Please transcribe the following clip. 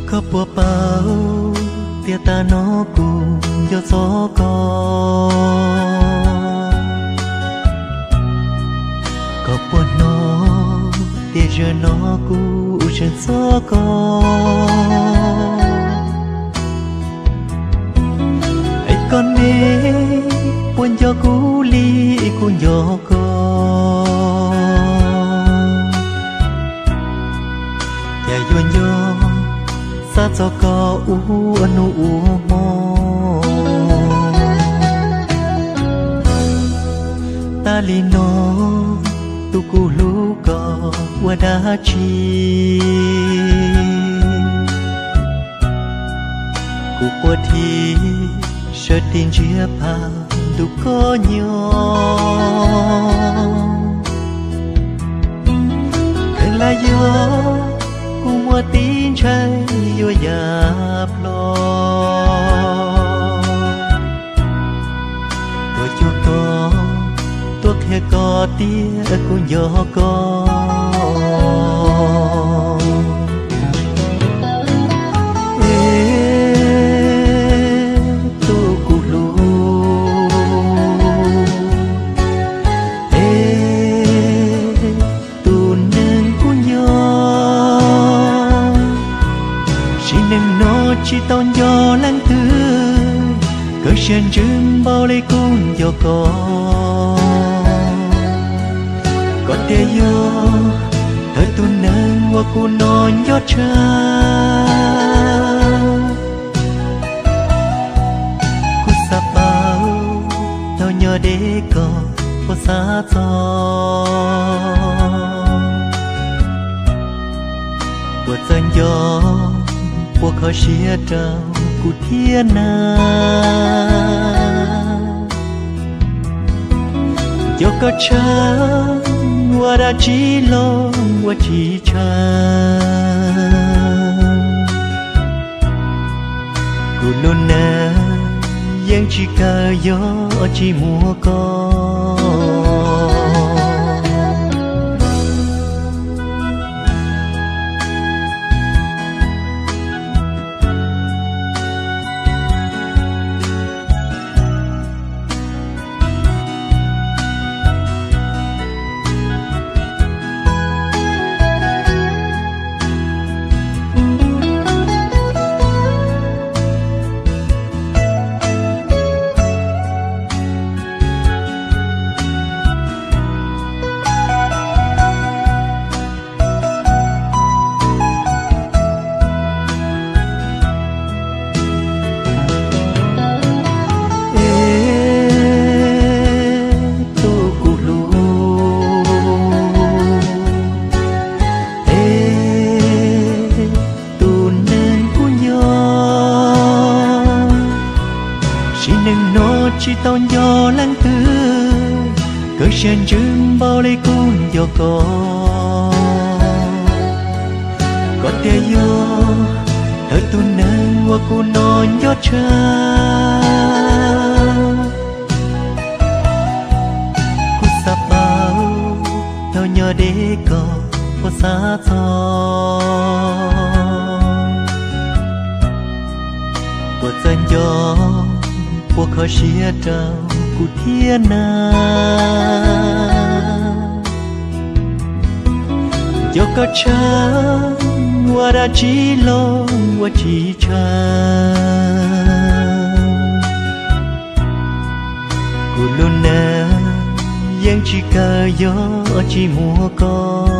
Koj puas paub tias tag no kuv nco txog koj? Koj puas hnov tias zaum no kuv seev txog koj? Es koj ne, puas nco kuv li kuv nco koj? Cas yuav nco xav txog koj ua nus ua hmo? Tas li no tus kuv hlub koj ua dab tsi? Kuv puas thim sawv tis ntsiab phaj ntu koj nyob? Kheev lam yog kuv muaj tib ntshai yuav ya plho. Tuaj cuag koj, tuaj qhia koj tias kuv nco koj. Es tus kuv hlub, es tus neeg kuv nco, sim neej no tsis tau nco leej twg, koj siab ntsws npaum li kuv nco koj. Koj thiaj yog thawj tus neeg uas kuv hnov nco tshaj. Kuv xav paub thaum nyob deb koj puas xav txog, puas txawj nco, puas kho siab rau kuv thiab na. Nco koj tshaj ua dab tsi los ua tsis tshav. Kuv lub neej yeej tsis kawg yog tsis muaj koj. Es tus kuv hlub, es tus neeg kuv nco, sim neej no tsis tau nco leej twg, koj siab ntsws npaum li kuv nco koj. Koj thiaj yog thawj tus neeg uas kuv hnov nco tshaj. Kuv xav paub thaum nyob deb koj puas xav txog, puas txawj nco, puas kho siab rau kuv thiab na. Nco koj tshaj ua dab tsi los ua tsis tshav. Kuv lub neej yeej tsis kawg yog tsis muaj koj.